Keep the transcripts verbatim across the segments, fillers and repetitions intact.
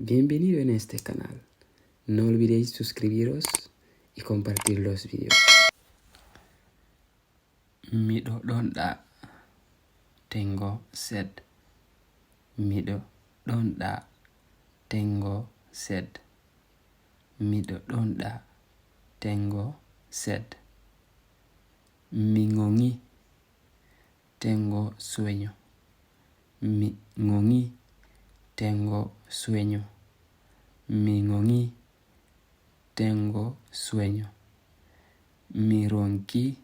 Bienvenido en este canal. No olvidéis suscribiros y compartir los vídeos. Miɗo ɗonɗa tengo sed. Miɗo ɗonɗa tengo sed. Miɗo ɗonɗa tengo sed. Mi ŋoŋi tengo sueño. Mi ŋoŋi tengo sueño. Mi ŋoŋi tengo sueño. Mi ronki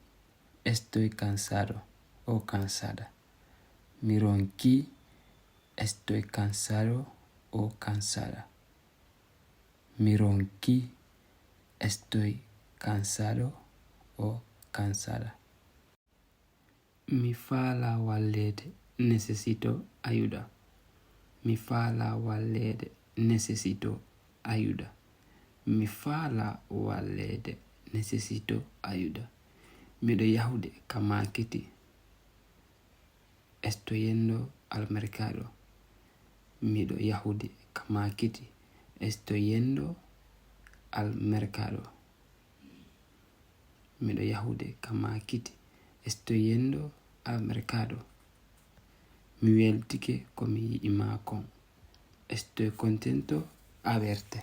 estoy cansado o cansada. Mi ronki estoy cansado o cansada. Mi ronki estoy cansado o cansada. Mi faala walleede, necesito ayuda. Mi faala walleede, necesito ayuda. Mi faala walleede, necesito ayuda. Miɗo yahude ka maakiti. Estoy yendo al mercado. Miɗo yahude ka maakiti. Estoy yendo al mercado. Miɗo yahude ka maakiti. Estoy yendo al mercado. Mi weltike ko mi yi'i maa kon. Estoy contento a verte.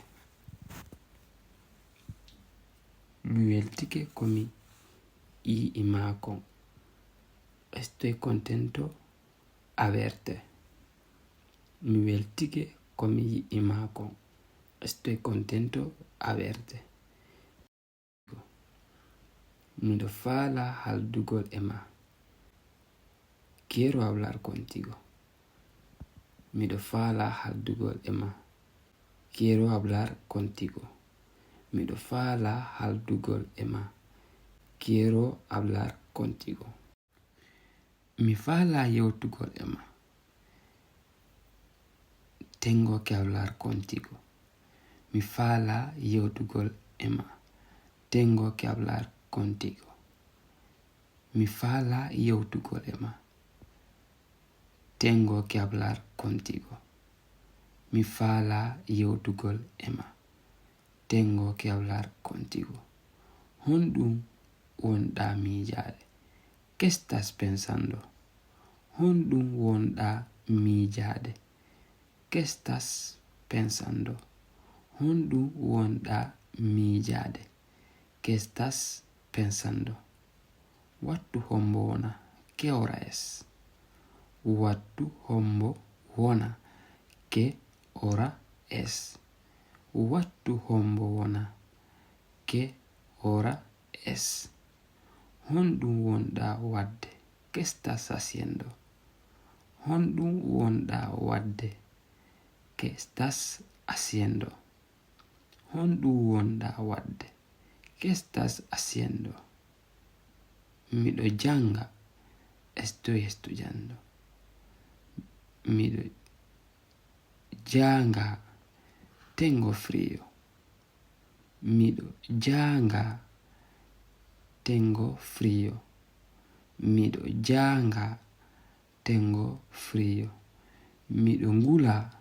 Mi weltike ko mi yi'i maa kon. Estoy contento a verte. Mi weltike ko mi yi'i maa kon. Estoy contento a verte. Miɗo faala haldugol e ma. Quiero hablar contigo. Miɗo faala haldugol e ma. Quiero hablar contigo. Miɗo faala haldugol e ma. Quiero hablar contigo. Mi faala yewtugol e ma. Tengo que hablar contigo. Mi faala yewtugol e ma. Tengo que hablar contigo. Mi faala yewtugol e ma. Tengo que hablar contigo. Mi faala yewtugol e ma. Tengo que hablar contigo. Honɗum wonɗaa miijaade? ¿Qué estás pensando? Honɗum wonɗaa miijaade? ¿Qué estás pensando? Honɗum wonɗaa miijaade? ¿Qué estás pensando? Wattu hombo wona? ¿Qué hora es? Wattu hombo wona? ¿Qué hora es? Wattu hombo wona? ¿Qué hora es? Honɗum wonɗaa waɗde? ¿Qué estás haciendo? Honɗum wonɗaa waɗde? ¿Qué estás haciendo? Honɗum wonɗaa waɗde? ¿Qué estás haciendo? Miɗo jannga. Estoy estudiando. Miɗo jannga. Tengo frío. Miɗo jannga. Tengo frío. Miɗo jannga. Tengo frío. Miɗo ngula.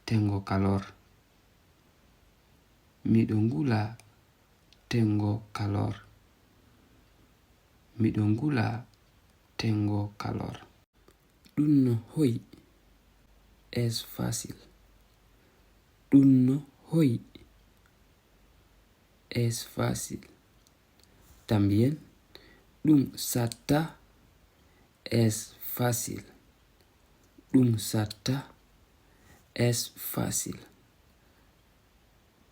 Tengo calor. Miɗo ngula. Tengo calor. Miɗo ngula. Tengo calor. Ɗum no hoyi. Es fácil. Ɗum no hoyi. Es fácil. También, ɗum satta. Es fácil. Ɗum satta. Es fácil.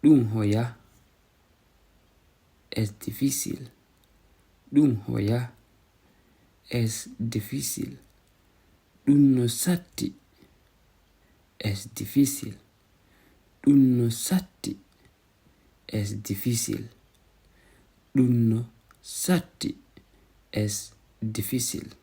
Ɗum hoya. Es difícil. Ɗum hoya. Es difícil. Ɗum no satti. Es difícil. Ɗum no satti. Es difícil. Ɗum no satti. Es difícil.